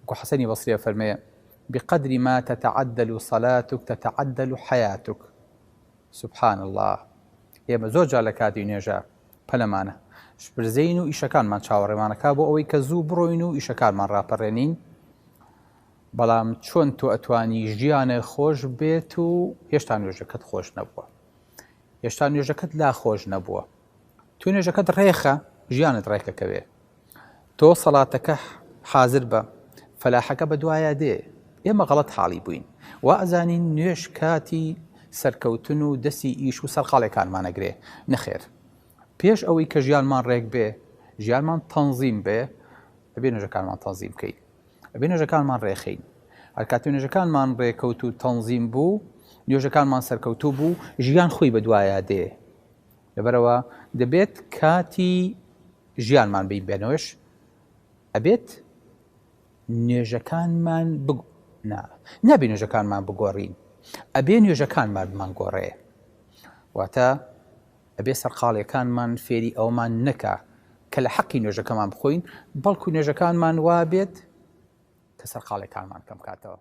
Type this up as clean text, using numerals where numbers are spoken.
وەکو حەسەنی بەسری ئەفەرمێ، بقدر ما تتعدل صلاتک تتعدل حیاتک. سبحان اللە ئێمە زۆر جار لە کاتی نوێژە پەلەمانە شپرزەین و ئیشەکانمان چاوەڕێمانەکا بۆ ئەوەی کە زوو بڕۆین و ئیشەکانمان ڕاپەڕێنین بەڵام چۆن تۆ ئەتوانی ژیانە خۆش بێت و هێشتا نوێژەکەت خۆش نەبووە هێشتا نوێژەکەت لا خۆش نەبووە تو نوێژەکەت ڕێخە ژیانت ڕێکەکەوێ تۆ سەڵاتەکە حازر بە فەلاحەکە بە دوایا دێ ئێمە غەڵەت حاڵی بووین وا ئەزانین نوێژ کاتی سەرکەوتن و دەسی ئیش و سەرقاڵێکانمان ئەگرێ نەخێر پێش ئەوەی کە ژیانمان ڕێک بێ ژیانمان تەنزیم بێ ئەبێ نوێژەکانمان تەنزیم بکەین ئەبێ نوێژەکانمان ڕێخەین هەر کاتێ نوێژەکانمان ڕێکەوت و تەنزیم بوو نوێژەکانمان سەرکەوتوو بوو ژیان خۆی بە دوایا دێ لەبەرەوە دەبێت کاتی ژیانمان بین بێنەوەش ئەبێت نوێژەکانمان بگ نا نابێ نوێژەکانمان بگۆڕین ئەبێ نوێژەکانمان بمانگۆڕێ واتە ئەبێ سەرقاڵیەکانمان فێری ئەومان نەکا کە لە حەقی نوێژەکەمان بخۆین بەڵکو نوێژەکانمان وابێت کە سەرقاڵیەکانمان کەم کاتەوە.